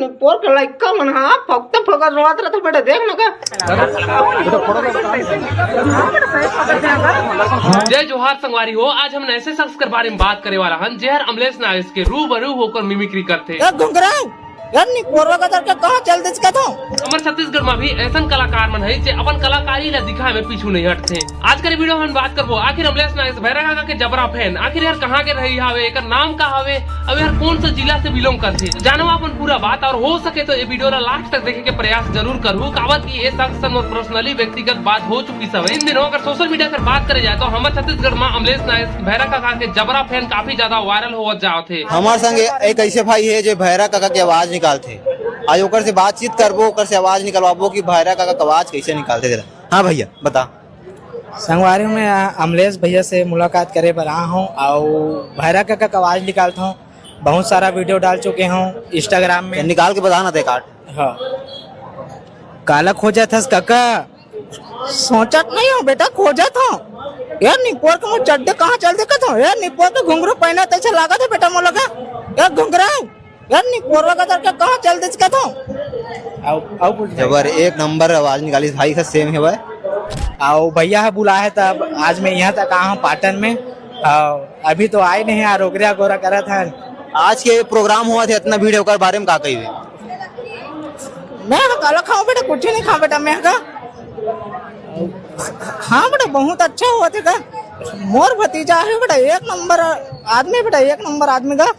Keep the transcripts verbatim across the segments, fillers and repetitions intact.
पोर के लइका मन हा फक्त फकत रोवत रहिथे बेटा, देख ना का। जय जोहार संगवारी हो, आज हमन ऐसे शख्स के बारे में बात करे वाला हन, जेहर अमलेश नागेश के रूबरू होकर मिमिक्री करथे। ए घुंघराऊ, यार निपोरवा का करके कहाँ चल दिस का तो? हमर छत्तीसगढ़ में भी ऐसन कलाकार मन है जे अपन कलाकारी ला दिखाए में पीछू नहीं हटथे। आज के वीडियो में हम बात करबो आखिर अमलेश नागेश भैरा काका के जबरा फैन आखिर यार कहाँ के रही हवे, एकर नाम का हवे, अब यार कौन सा जिला से बिलोंग करथे। तो जानव अपन पूरा बात और हो सके तो ये वीडियो ला लास्ट तक देखे के प्रयास जरूर करहू, काबर कि ये शख्स से मोर पर्सनली व्यक्तिगत बात हो चुकी हवे। इन दिनों अगर सोशल मीडिया पर बात करे जाए तो हमर छत्तीसगढ़ में अमलेश नागेश भैरा काका के जबरा फैन काफी ज्यादा वायरल होवत जावत हे। हमर संग एक ऐसे भाई है जो भैरा काका के आवाज निकालथे। आज ओकर से बातचीत करबो, ओकर से आवाज निकलवाबो कि भैरा काका के आवाज कैसे निकालथे। हाँ भैया, बता। संगवारी, मैं अमलेश भैया से मुलाकात करे बर आ हूँ, अउ भैरा काका के आवाज निकालत हूँ। बहुत सारा वीडियो डाल चुके हूँ Instagram में। निकाल के बता ना ते काट। हाँ। काला खोजत हस काका? सोचत नहीं हूँ बेटा, खोजत हूँ। यार निपोर के मोर चड्डे कहाँ चल दिखत हूँ? यार निपोर के घुंघरू पहना तैसे लागत है बेटा मोला का? यार घुंघराऊ, यार निपोरवा का करके कहाँ चल दिस का तो? आओ, आओ पूछ भाई। जबर, एक नंबर आवाज निकालिस भाई, से सेम है भाई। आओ भैया है बुलाए तब आज मैं यहाँ तक आया हूँ पाटन में। आओ, अभी तो आए नहीं यार, ओकरे अगोरा करत हन। आज के प्रोग्राम होवत हे, इतना भीड़ हे, ओकर बारे में का कहिबे? मैं हा काला खाऊं बेटा, कुछ नहीं खाऊं बेटा मैं का। हाँ बेटा, बहुत अच्छा होवत हे का। मोर भतीजा है बेटा, एक नंबर आदमी बेटा, एक नंबर आदमी का।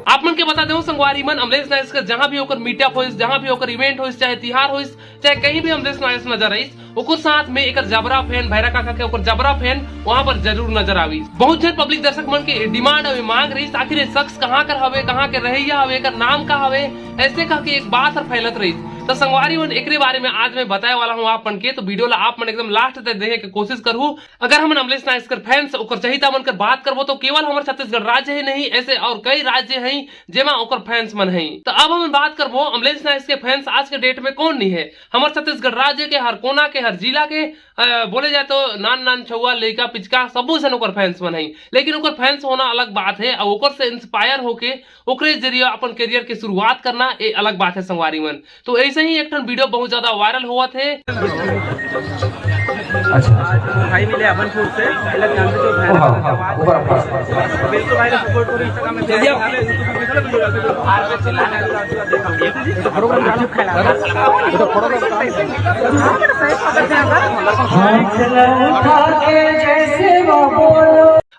आप मन के बता देहूं संगवारी मन, अमलेश नागेश का जहां भी ओकर मीटअप होइस, जहां भी ओकर इवेंट होइस, चाहे तिहार होइस, चाहे कहीं भी अमलेश नागेश नजर आइस, ओकर साथ में एकर जबरा फैन, भैरा काका के ओकर जबरा फैन वहां पर जरूर नजर आविस। बहुत झन पब्लिक दर्शक मन के डिमांड अउ मांग रहिस, आखिर ये शख्स कहाँ कर हवे, कहाँ के रहइया हवे, एकर नाम का हवे, ऐसे कह के एक बात हर फैलत रहिस। तो संगवारी मन, एकरे बारे में आज मैं बताए वाला हूँ आप मन के, तो वीडियो ला आप मन एकदम लास्ट तक देखे के कोशिश करहू। अगर हमन अमलेश नागेश कर फैंस, ओकर चहिता मन कर बात करबो, तो केवल हमर छत्तीसगढ़ राज्य ही नहीं, ऐसे और कई राज्य हैं, जेमा ओकर फैंस मन हैं। तो अब हमन बात करबो अमलेश नागेश के फैंस आज के डेट में कौन नहीं है। हमर छत्तीसगढ़ राज्य के हर कोना के, हर जिला के, अ, बोले जाए तो नान नान छउआ, लइका पिचका, सबो झन ओकर फैंस मन हैं। लेकिन ओकर फैंस होना अलग बात है, और ओकर से इंस्पायर होके ओकरे जरिए अपन करियर के शुरुआत करना, ये अलग बात है संगवारी मन। तो ऐसे ही एक ठन वीडियो बहुत ज्यादा वायरल होवत हे। अच्छा। भाई मिले अपन खुद से, अलग नाम से तो ओ हाँ, हाँ, ऊपर, ऊपर। बिल्कुल भाई को सपोर्ट करो, Instagram में चलिए।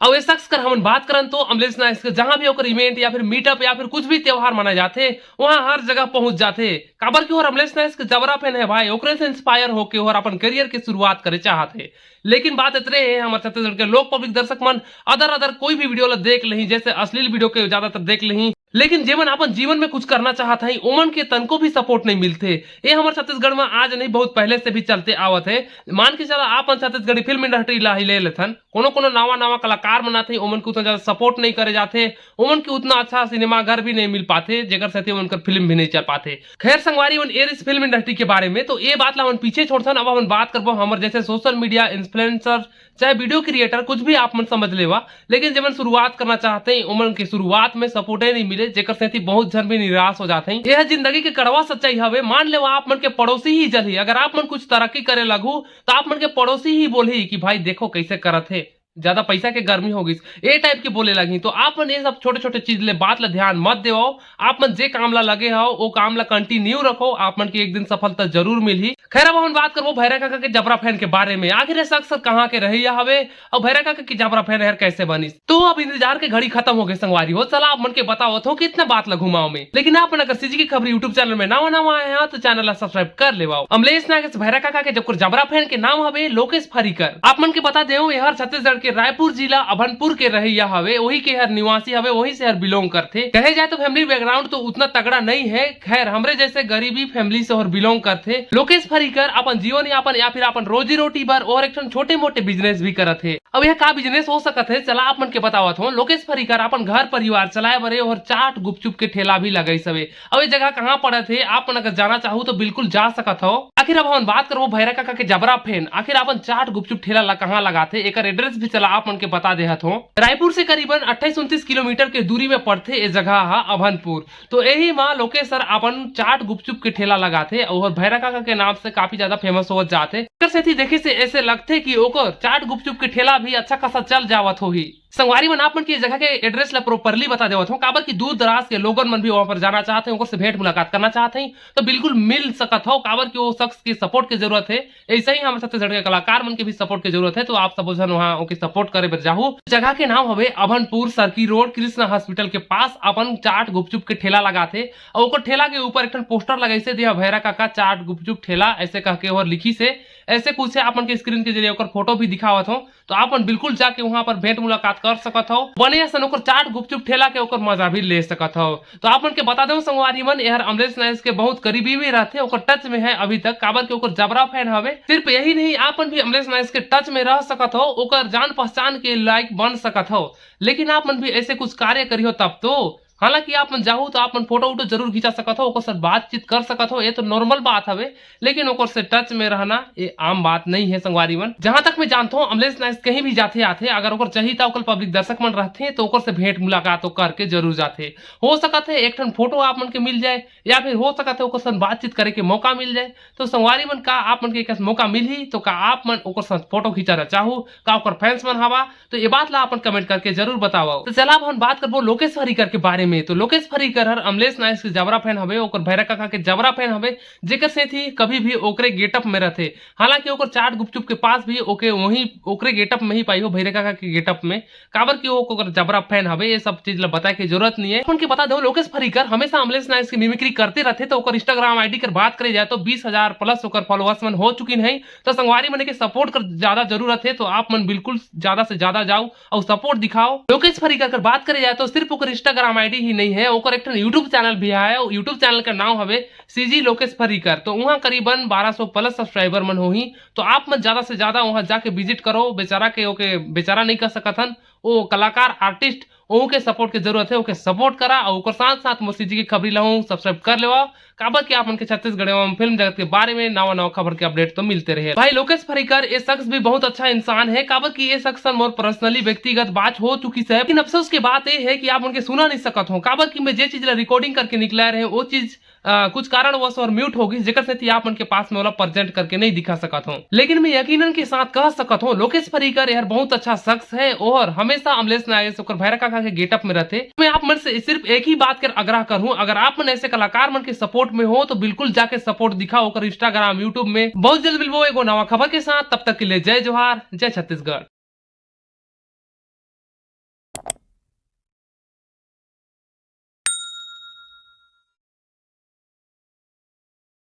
अब ये शख्स कर हमन बात करन तो अमलेश नागेश के जहां भी ओकर इवेंट या फिर मीटअप या फिर कुछ भी त्योहार मनाए जाथे, वहां हर जगह पहुंच जाथे। काबर कि ओहर अमलेश नागेश के जबरा फैन है भाई, ओकरे से इंस्पायर होके ओहर अपन करियर के शुरुआत करे चाहत हे। लेकिन बात इतने हे, हमर छत्तीसगढ़ के लोग पब्लिक दर्शक मन अदर अदर कोई भी वीडियो ला देख लेही, जैसे अश्लील वीडियो के ज्यादातर देख लेही, लेकिन जेमन अपन जीवन में कुछ करना चाहत हैं, ओमन के तनको भी सपोर्ट नहीं मिलथे। ये हमर छत्तीसगढ़ में आज नहीं, बहुत पहले से भी चलते आवत है। मान के चला, आपन छत्तीसगढ़ी फिल्म इंडस्ट्री ला ही ले लेथन, कोनो कोनो नवा नवा कलाकार मन आथे, ओमन के उतना ज्यादा सपोर्ट नहीं करे जाथे, ओमन के उतना अच्छा सिनेमा घर भी नहीं मिल पाथे, जेकर सेती ओमन कर फिल्म भी नहीं चल पाथे। खैर संगवारी मन, ये रहिस फिल्म इंडस्ट्री के बारे में, तो ये बात ला हमन पीछे छोड़थन। अब हमन बात करबो हमर जैसे सोशल मीडिया इन्फ्लुएंसर, चाहे वीडियो क्रिएटर, कुछ भी आप मन समझ लेवा, लेकिन जेमन शुरुआत करना चाहते हैं, ओमन के शुरुआत में सपोर्टे नहीं मिले, जेकर सेती बहुत झन भी निराश हो जाते हैं। यह जिंदगी के कड़वा सच्चाई हवे। मान लेवा आप मन के पड़ोसी ही जलही, अगर आप मन कुछ तरक्की करे लगहू, तो आप मन के पड़ोसी ही बोलही कि भाई देखो कैसे करत हे, ज्यादा पैसा के गर्मी हो गइस, ए टाइप के बोले लगही। तो आप मन ये सब छोटे छोटे चीज ले, बात ला ध्यान मत देवाओ। आप मन जे काम ला लगे हव, वो काम ला कंटिन्यू रखो, आप मन के एक दिन सफलता जरूर मिलही। खैर, अब हमन बात करबो भैरा काका के जबरा फैन के बारे में। आखिर ये शख्स कहाँ के रहइया हवे, अउ भैरा काका के जबरा फैन हर कैसे बनिस? तो अब इंतजार के घड़ी खत्म हो गए संगवारी हो। चला आप मन के बतावत हो कितना बात ला घुमाओ में। लेकिन आप मन अगर सीजी की खबरी YouTube चैनल में नवा नवा आए हैं तो चैनल ला सब्सक्राइब कर लेवाओ। अमलेश नागेश भैरा काका के जब जबरा फैन के नाम हवे लोकेश फरीकर। आप मन के बता देव, ये हर छत्तीसगढ़ के रायपुर जिला अभनपुर के रहइया हवे, वही के हर निवासी हवे, वही से हर बिलोंग करथे। कहे जाए तो फैमिली बैकग्राउंड तो उतना तगड़ा नहीं है। खैर, हमरे जैसे गरीबी फैमिली से हर बिलोंग करथे। लोकेश फरीकर अपन जीवन यापन या फिर अपन रोजी रोटी बर और एक ठन छोटे मोटे बिजनेस भी करत हे। अब यह का बिजनेस हो सकत हे, चला आप मन के बतावत हो। लोकेश फरीकर अपन घर परिवार चलाए बर ए ओहर चाट गुपचुप के ठेला भी लगाइस हवे। अब ये जगह कहाँ पड़त हे, आप मन अगर जाना चाहू तो बिल्कुल जा सकत हो। आखिर अब हमन बात करबो भैरा काका के जबरा फैन, आखिर अपन चाट गुपचुप ठेला ला कहाँ लगाथे, एकर एड्रेस भी चला आप मन के बता देहत हो। रायपुर से करीबन अट्ठाईस उनतीस किलोमीटर के दूरी में पड़थे ये जगह हा अभनपुर। तो यही माँ लोकेश सर अपन चाट गुपचुप के ठेला लगाथे अउ ओहर भैरा काका के नाम से काफी ज्यादा फेमस होवत जाथे। एकर सेती देखे से ऐसे लगथे कि ओकर चाट गुपचुप के ठेला भी अच्छा खासा चल जावत होही। संगवारी मन, आप मन के जगह के एड्रेस ला प्रॉपरली बता देवत हूँ, काबर कि दूर दराज के लोगन मन भी वहाँ पर जाना चाहत हैं, ओकर से भेंट मुलाकात करना चाहत हैं, तो बिल्कुल मिल सकत हो, काबर कि वो शख्स की सपोर्ट की जरूरत है। ऐसे ही हमारे छत्तीसगढ़ के कलाकार मन के भी सपोर्ट की जरूरत है, तो आप सबो झन वहाँ ओके सपोर्ट करे बर जाहू। जगह के नाम हवे अभनपुर, सरकी रोड, कृष्णा हॉस्पिटल के पास अपन चाट गुपचुप के ठेला लगाथे, और ओकर ठेला के ऊपर एक ठन पोस्टर लगाइसे, दिया भैरा काका चाट गुपचुप ठेला, ऐसे कह के ओहर लिखिसे। ऐसे कुछ है, आप मन के स्क्रीन के जरिए ओकर फोटो भी दिखावत हो, तो आप मन बिल्कुल जाके वहाँ पर भेंट मुलाकात कर सकत हो। बने असन ओकर चाट गुपचुप ठेला के ओकर मजा भी ले सकत हो। तो आप मन के बता देव संगवारी मन, एहर अमलेश नाइस के बहुत करीबी भी रहथे, ओकर टच में है अभी तक, काबर के ओकर जबरा फैन हवे। सिर्फ यही नहीं, आप मन भी अमलेश नाइस के टच में रह सकत हो, ओकर जान पहचान के लायक बन सकत हो। लेकिन आप मन भी ऐसे कुछ कार्य करिहो तब तो। हालांकि आप मन जाहू तो आप मन फोटो वोटो जरूर खिंचा सकत हो, ओकर साथ बातचीत कर सकत हो, ये तो नॉर्मल बात हवे। लेकिन ओकर से टच में रहना ये आम बात नहीं है संगवारी मन। जहां तक मैं जानता हूँ, अमलेश नाइस कहीं भी जाथे आथे, अगर ओकर चाहिए था ओकर पब्लिक दर्शक मन रहथे तो ओकर से भेंट मुलाकात वो करके जरूर जाथे। हो सकत है एक ठन फोटो आप मन के मिल जाए, या फिर हो सकत है ओकर संग बातचीत करे के मौका मिल जाए। तो संगवारी मन, का आप मन के एक मौका मिलही तो का आप मन ओकर संग फोटो खिंचाना चाहू, का ओकर फैंस मन हवा, तो ये बात ला अपन कमेंट करके जरूर बतावव। तो चला अब हम बात करबो लोकेश फरीकर के बारे में। तो लोकेश फरीकर हर अमलेश नाइस के जबरा फैन हवे, ओकर भैरा काका के जबरा फैन हवे, जेकर सेती कभी भी ओकरे गेटअप में रहथे। हालांकि ओकर चाट गुपचुप के पास भी ओके वही ओकरे गेटअप में ही पाई हो, भैरा काका के गेटअप में, काबर कि वो ओकर जबरा फैन हवे। ये सब चीज ला बताए के जरूरत नहीं है। अपन के बता दो, लोकेश फरीकर हमेशा अमलेश नाइस की मिमिक्री करते रहथे, तो ओकर इंस्टाग्राम आईडी कर बात करे जाए तो बीस हजार प्लस ओकर फॉलोअर्स मन हो चुकिन है। तो संगवारी मन के सपोर्ट कर ज्यादा जरूरत है, तो आप मन बिल्कुल ज्यादा से ज्यादा जाओ और सपोर्ट दिखाओ। लोकेश फरीकर कर बात करे जाए तो सिर्फ ओकर इंस्टाग्राम आईडी ही नहीं है, ओकर एक ठन यूट्यूब चैनल भी है। यूट्यूब चैनल का नाम हवे सीजी लोकेश फरीकर। तो वहाँ करीबन बारह सौ प्लस सब्सक्राइबर मन होही। तो आप मन ज्यादा से ज्यादा वहाँ जाके विजिट करो, बेचारा के ओके बेचारा नहीं कह सकत हन, वो कलाकार आर्टिस्ट, ओहू के सपोर्ट के जरूरत है, ओके सपोर्ट करा और ओकर साथ साथ मोर सीजी के खबरी ला हूँ सब्सक्राइब कर लेवा। काबर कि आप मन के छत्तीसगढ़ एवं फिल्म जगत के बारे में नवा नवा खबर के अपडेट तो मिलते रहे। भाई लोकेश फरीकर ये शख्स भी बहुत अच्छा इंसान है, काबर कि ये शख्स से मोर पर्सनली व्यक्तिगत बात हो चुकी है, लेकिन अफसोस की बात ये है कि आप मन के सुना नहीं सकत हो, काबर कि मैं जे चीज ला रिकॉर्डिंग करके निकला रहे वो चीज अ, कुछ कारणवश और म्यूट हो गई, जेकर सेती आप मन के पास में ओला प्रेजेंट करके नहीं दिखा सकत हो। लेकिन मैं यकीनन के साथ कह सकत हो, लोकेश फरीकर यार बहुत अच्छा शख्स है और हमेशा अमलेश नाइस ओकर भैरा काका के गेटअप में रहथे। मैं आप मन से सिर्फ एक ही बात कर आग्रह करूँ, अगर आप मन ऐसे कलाकार मन के सपोर्ट में हो तो बिल्कुल जाके सपोर्ट दिखाओ, ओकर इंस्टाग्राम, यूट्यूब में। बहुत जल्द मिलबो एगो नवा खबर के साथ, तब तक के लिए जय जोहार, जय छत्तीसगढ़।